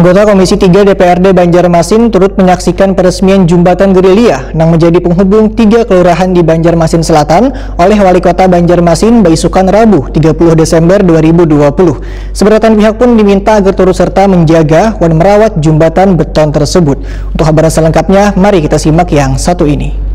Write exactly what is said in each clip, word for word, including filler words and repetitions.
Anggota Komisi tiga D P R D Banjarmasin turut menyaksikan peresmian jembatan gerilya nang menjadi penghubung tiga kelurahan di Banjarmasin Selatan oleh Wali Kota Banjarmasin baisukan Rabu tiga puluh Desember dua ribu dua puluh. Seberatan pihak pun diminta agar turut serta menjaga wan merawat jembatan beton tersebut. Untuk habaran selengkapnya, mari kita simak yang satu ini.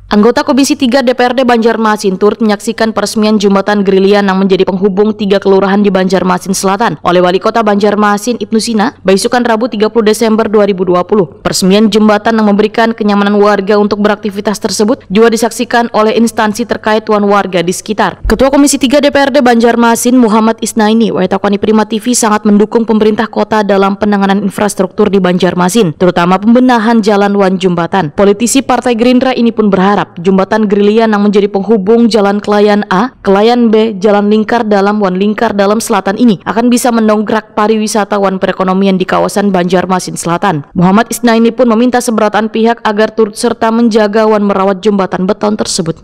Anggota Komisi tiga D P R D Banjarmasin turut menyaksikan peresmian jembatan gerilya nang menjadi penghubung tiga kelurahan di Banjarmasin Selatan oleh Wali Kota Banjarmasin Ibnu Sina baisukan Rabu tiga puluh Desember dua ribu dua puluh. Peresmian jembatan yang memberikan kenyamanan warga untuk beraktivitas tersebut juga disaksikan oleh instansi terkait wan warga di sekitar. Ketua Komisi tiga D P R D Banjarmasin Muhammad Isnaini wayatakoni Prima T V sangat mendukung pemerintah kota dalam penanganan infrastruktur di Banjarmasin, terutama pembenahan jalan wan jembatan. Politisi Partai Gerindra ini pun berharap jembatan gerilya yang menjadi penghubung jalan Kelayan A, Kelayan B, Jalan Lingkar Dalam wan Lingkar Dalam Selatan ini akan bisa mendongkrak pariwisata wan perekonomian di kawasan Banjarmasin Selatan. Muhammad Isnaini pun meminta seberatan pihak agar turut serta menjaga wan merawat jembatan beton tersebut.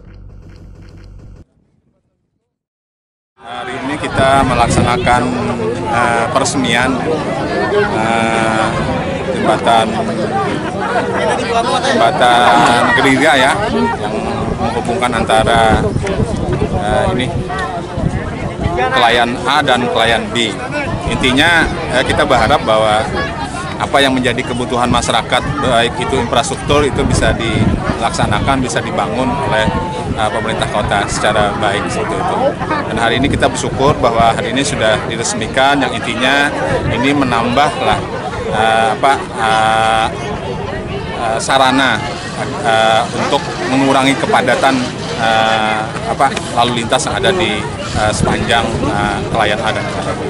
Hari ini kita melaksanakan uh, peresmian uh, jembatan jembatan gerilya ya, yang menghubungkan antara uh, ini Kelayan A dan Kelayan B. Intinya uh, kita berharap bahwa apa yang menjadi kebutuhan masyarakat, baik itu infrastruktur, itu bisa dilaksanakan, bisa dibangun oleh uh, pemerintah kota secara baik seperti itu. Dan hari ini kita bersyukur bahwa hari ini sudah diresmikan, yang intinya ini menambah lah uh, apa uh, uh, sarana uh, untuk mengurangi kepadatan uh, apa lalu lintas yang ada di uh, sepanjang uh, Kelayan A dan Kelayan B.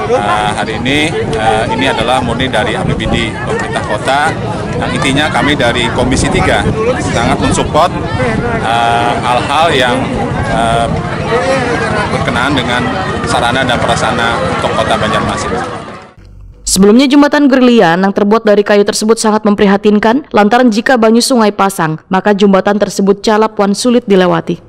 Uh, hari ini uh, ini adalah murni dari A P B D pemerintah kota. Yang intinya kami dari Komisi tiga sangat mensupport uh, hal-hal yang uh, berkenaan dengan sarana dan prasarana untuk kota Banjarmasin. Sebelumnya jembatan gerilya yang terbuat dari kayu tersebut sangat memprihatinkan lantaran jika banyu sungai pasang, maka jembatan tersebut calap wan sulit dilewati.